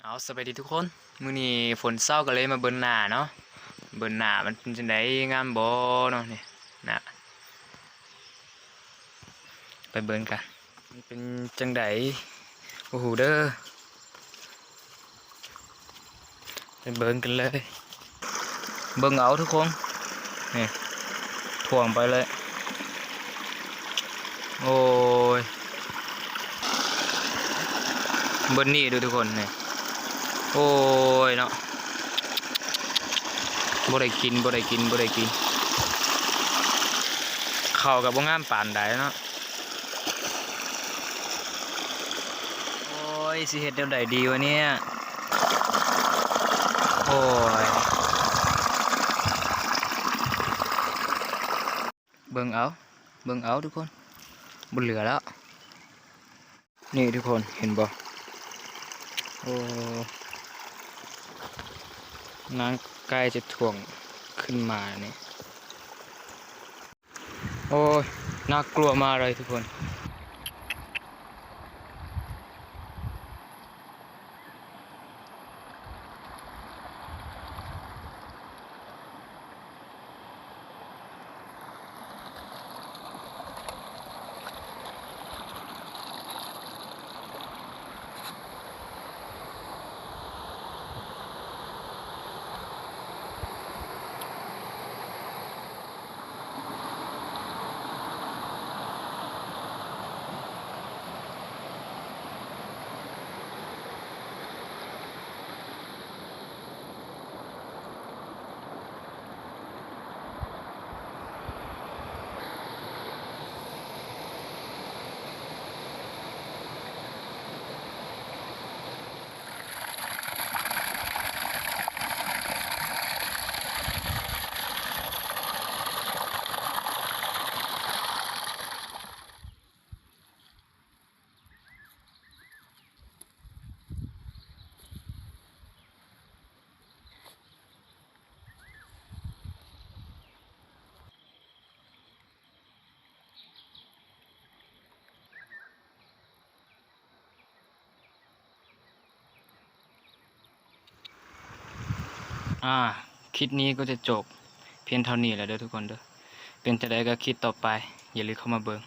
ເອົາ ສະບາຍດີທຸກຄົນ, ມື້ນີ້ຝົນເຊົາກໍເລີຍມາເບິ່ງໜ້າເນາະ, ເບິ່ງໜ້າມັນເປັນຈັ່ງໃດ ງາມບໍ່ເນາະ. ນີ້ນະ ໄປເບິ່ງກັນ ມັນເປັນຈັ່ງໃດ ບໍ່ຮູ້ເດີ. ໄປເບິ່ງກັນເລີຍ, ເບິ່ງເອົາທຸກຄົນ. ນີ້ ຖ້ວມໄປເລີຍ. ໂອ້ຍ ເບິ່ງນີ້ດູທຸກຄົນນີ້. ໂອ້ຍເນາະ, ບໍ່ໄດ້ກິນ ບໍ່ໄດ້ກິນ ບໍ່ໄດ້ກິນ. ເຂົ້າກໍບໍ່ງາມປານໃດເນາະ. ໂອ້ຍ ຊິເຮັດແນວໃດດີວະເນຍ. ໂອ້ຍ ເບິ່ງເອົາ ເບິ່ງເອົາທຸກຄົນ, ບໍ່ເຫຼືອແລ້ວ. ນີ້ທຸກຄົນເຫັນບໍ່? ໂອ້ ນ້ຳໃກ້ຈະຖ້ວມຂຶ້ນມານີ້. ໂອ້ຍ ໜ້າກົວມາກເລີຍທຸກຄົນ. ອາ ຄລິບນີ້ກໍຈະຈົບພຽງເທົ່ານີ້ແຫຼະເດີທຸກຄົນເດີ. ເປັນຈັ່ງໃດກໍຄລິບຕໍ່ໄປ ຢ່າລືມເຂົ້າມາເບິ່ງ.